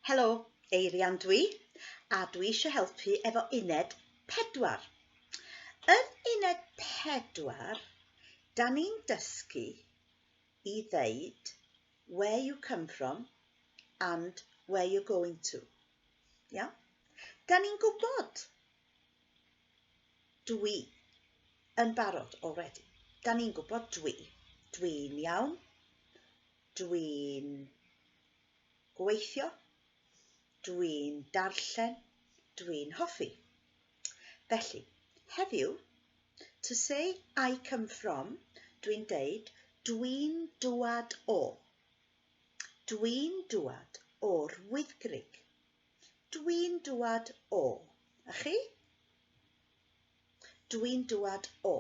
Helo, Eirian dwi, a dwi eisiau helpu efo uned pedwar. Yn uned pedwar, da ni'n dysgu i ddeud where you come from and where you're going to. Ia? Da ni'n gwybod dwi yn barod already. Da ni'n gwybod dwi. Dwi'n iawn. Dwi'n gweithio, dwi'n darllen, dwi'n hoffi. Felly, heddiw, to say I come from, dwi'n deud dwi'n dŵad o. Dwi'n dŵad o'r Wyddgrug. Dwi'n dŵad o. A chi? Dwi'n dŵad o.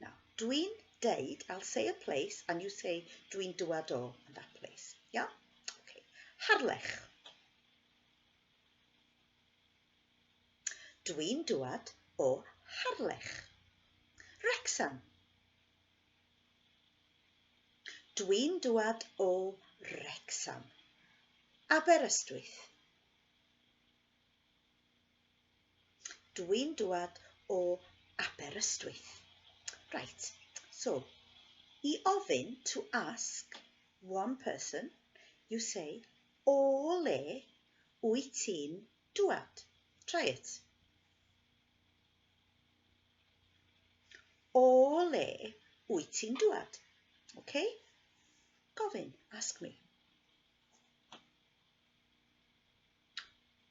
Now, dwi'n deud, I'll say a place and you say dwi'n dŵad o and that place. Yeah? Okay. Harlech. Dwi'n dŵad o Harlech. Wrexham. Dwi'n dŵad o Wrexham. Aberystwyth. Dwi'n dŵad o Aberystwyth. Right, so i ofyn, to ask one person, you say, o le wyt ti'n dŵad? Try it. O le wyt ti'n dŵad? Okay? Gofyn, ask me.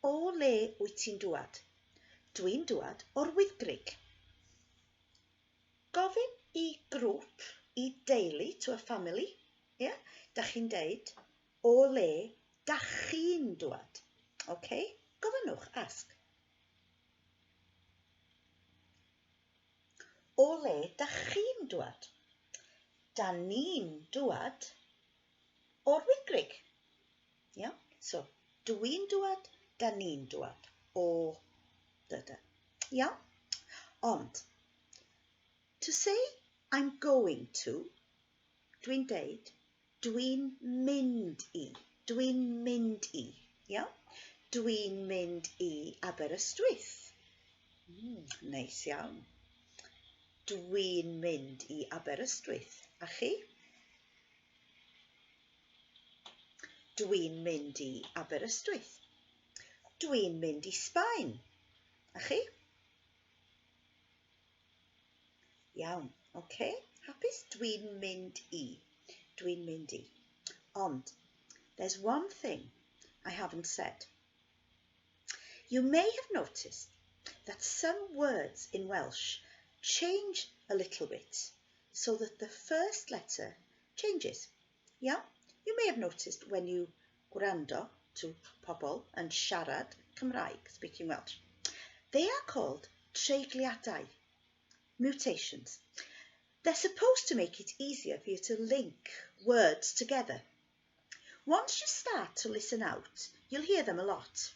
O le wyt ti'n dŵad? Dwi'n dŵad o'r Wyddgrug. Gofyn i grŵp, i deulu, to a family, ie? Yeah? Da chi'n deud, o le da chi'n dŵad? OK? Gofynnwch, ask. O le da chi'n dŵad? Da ni'n dŵad o'r Wyddgrug. Iawn? So, dwi'n dŵad, da ni'n dŵad. O, dy, dy. Iawn? Ond, to say I'm going to, dwi'n deud, dwi'n mynd i. Dwi'n mynd i. Iawn? Dwi'n mynd i Aberystwyth. Mm, neis iawn. Dwi'n mynd i Aberystwyth. A chi? Dwi'n mynd i Aberystwyth. Dwi'n mynd i Sbaen. A chi? Iawn, oce. Okay. Hapus? Dwi'n mynd i. Dwi'n mynd i. Ond, there's one thing I haven't said. You may have noticed that some words in Welsh change a little bit so that the first letter changes. Yeah? You may have noticed when you gwrando to pobl yn siarad Cymraeg, speaking Welsh. They are called treigliadau, mutations. They're supposed to make it easier for you to link words together. Once you start to listen out, you'll hear them a lot.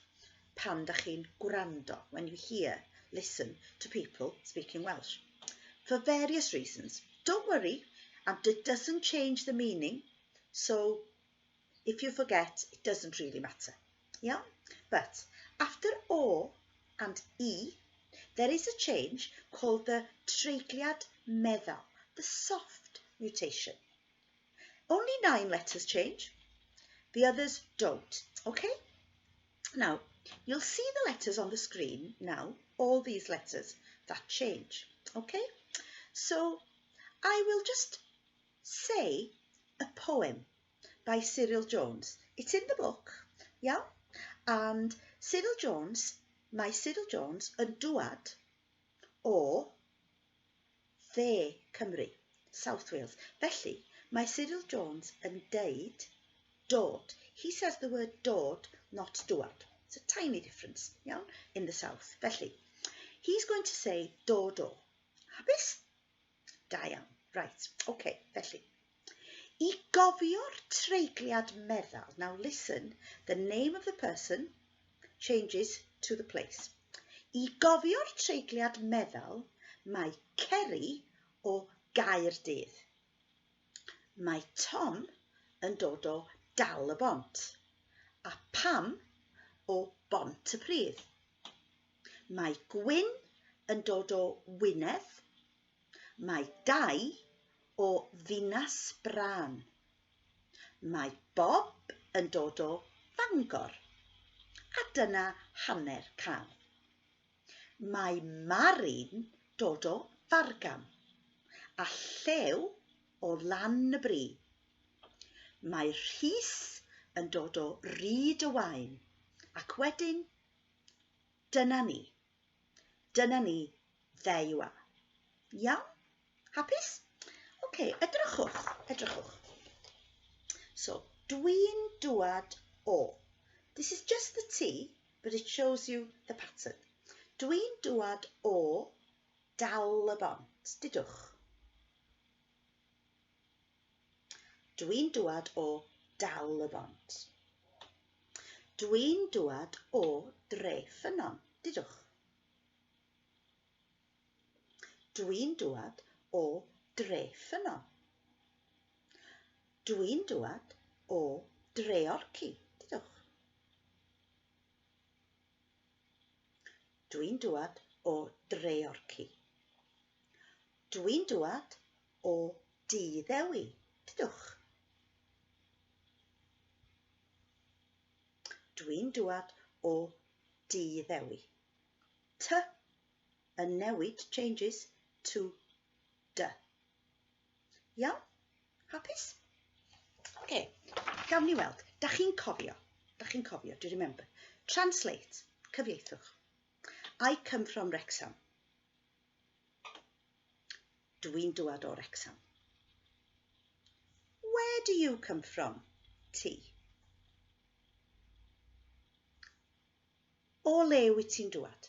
Pan da chi'n gwrando, when you hear, listen to people speaking Welsh. For various reasons. Don't worry, and it doesn't change the meaning, so if you forget, it doesn't really matter. Yeah? But after O and E, there is a change called the treigliad meddal, the soft mutation. Only nine letters change. The others don't, okay? Now, you'll see the letters on the screen now, all these letters that change, okay? So, I will just say a poem by Cyril Jones. It's in the book, yeah? And Cyril Jones, mae Cyril Jones yn dŵad o Dde Cymru, South Wales. Felly, mae Cyril Jones yn deud dod. He says the word dod, not dŵad. It's a tiny difference, iawn, in the south. Felly, he's going to say dod o. Hapus? Da iawn. Right, okay, felly. I gofio'r treigliad meddal, now listen, the name of the person changes to the place. I gofio'r treigliad meddal, mae Ceri o Gaerdydd. Mae Tom yn dod o Dal y Bont. A Pam o Bontypridd. Mae Gwyn yn dod o Wynedd. Mae Dai o Ddinas Brân. Mae Bob yn dod o Fangor. A dyna hanner can. Mae Mari'n dod o Fargam. A Llew o Lan y Bri. Mae Rhys yn dod o Ryd y Waun. Ac wedyn, dyna ni. Dyna ni, there you are. Iawn? Hapus? Oce, edrychwch, edrychwch. So, dwi'n dwad o. This is just the T, but it shows you the pattern. Dwi'n dwad o Dal y Bont. Dudwch. Dwi'n dwad o Dal y Bont. Dwi'n dwad o Dre Ffynnon. Dudwch. Dwi'n dwad o Dre Ffynnon. Dwi'n dwad o Dreorci. Dudwch. Dwi'n dwad o Dreorci. Dwi'n dwad o Dŷ Ddewi. Dudwch. Dwi'n dwad o Dŷ Ddewi. T yn newid, changes to D. Iawn? Hapus? Oce, gawn ni weld. Da chi'n cofio? Da chi'n cofio? Do you remember? Translate. Cyfieithwch. I come from Wrexham. Dwi'n dwad o Wrexham. Where do you come from? Ti. O le wyt ti'n dwad?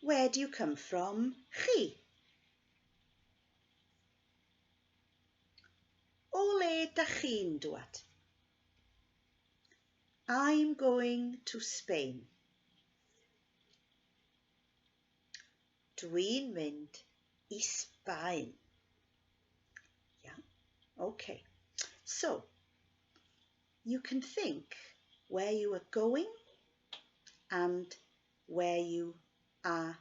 Where do you come from? Chi. O le da chi'n dwad? I'm going to Spain. Dwi'n mynd i Sbaen. Yeah, okay. So, you can think where you are going and where you are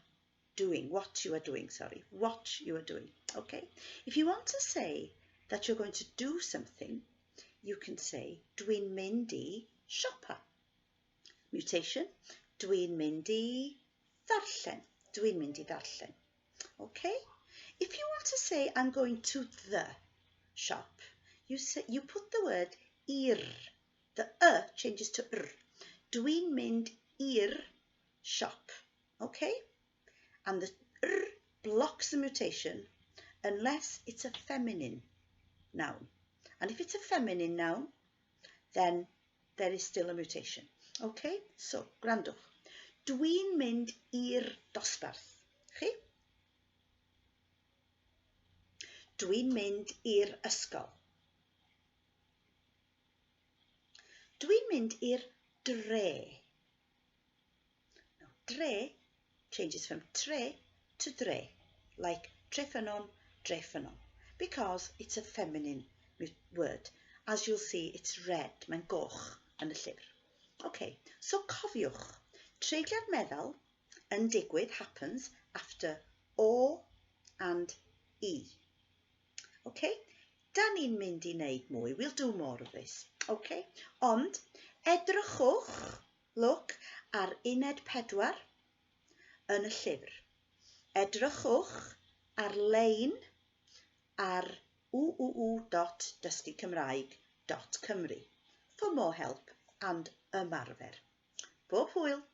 doing, what you are doing, sorry, what you are doing, okay? If you want to say that you're going to do something, you can say, dwi'n mynd i siopa. Mutation, dwi'n mynd i ddarllen. Dwi'n mynd i ddarllen. Okay? If you want to say, I'm going to the shop, you say, you put the word i'r. The y changes to r. Dwi'n mynd i'r siop. Okay? And the r blocks the mutation unless it's a feminine noun. And if it's a feminine noun, then there is still a mutation. Okay? So, gwrandwch. Dwi'n mynd i'r dosbarth. Chi? Dwi'n mynd i'r ysgol. Dwi'n mynd i'r dre. Now, dre changes from tre to dre, like Treffynnon, Dreffynnon, because it's a feminine word. As you'll see, it's red, mae'n goch yn y llyfr. Okay, so cofiwch, treigliad meddal yn digwydd, happens, after o and e. Okay? Da ni'n mynd i wneud mwy. We'll do more of this. Okay? Ond, edrychwch, look, ar uned 4 yn y llyfr. Edrychwch ar-lein ar www.dysgucymraeg.cymru for more help and ymarfer. Bob hwyl!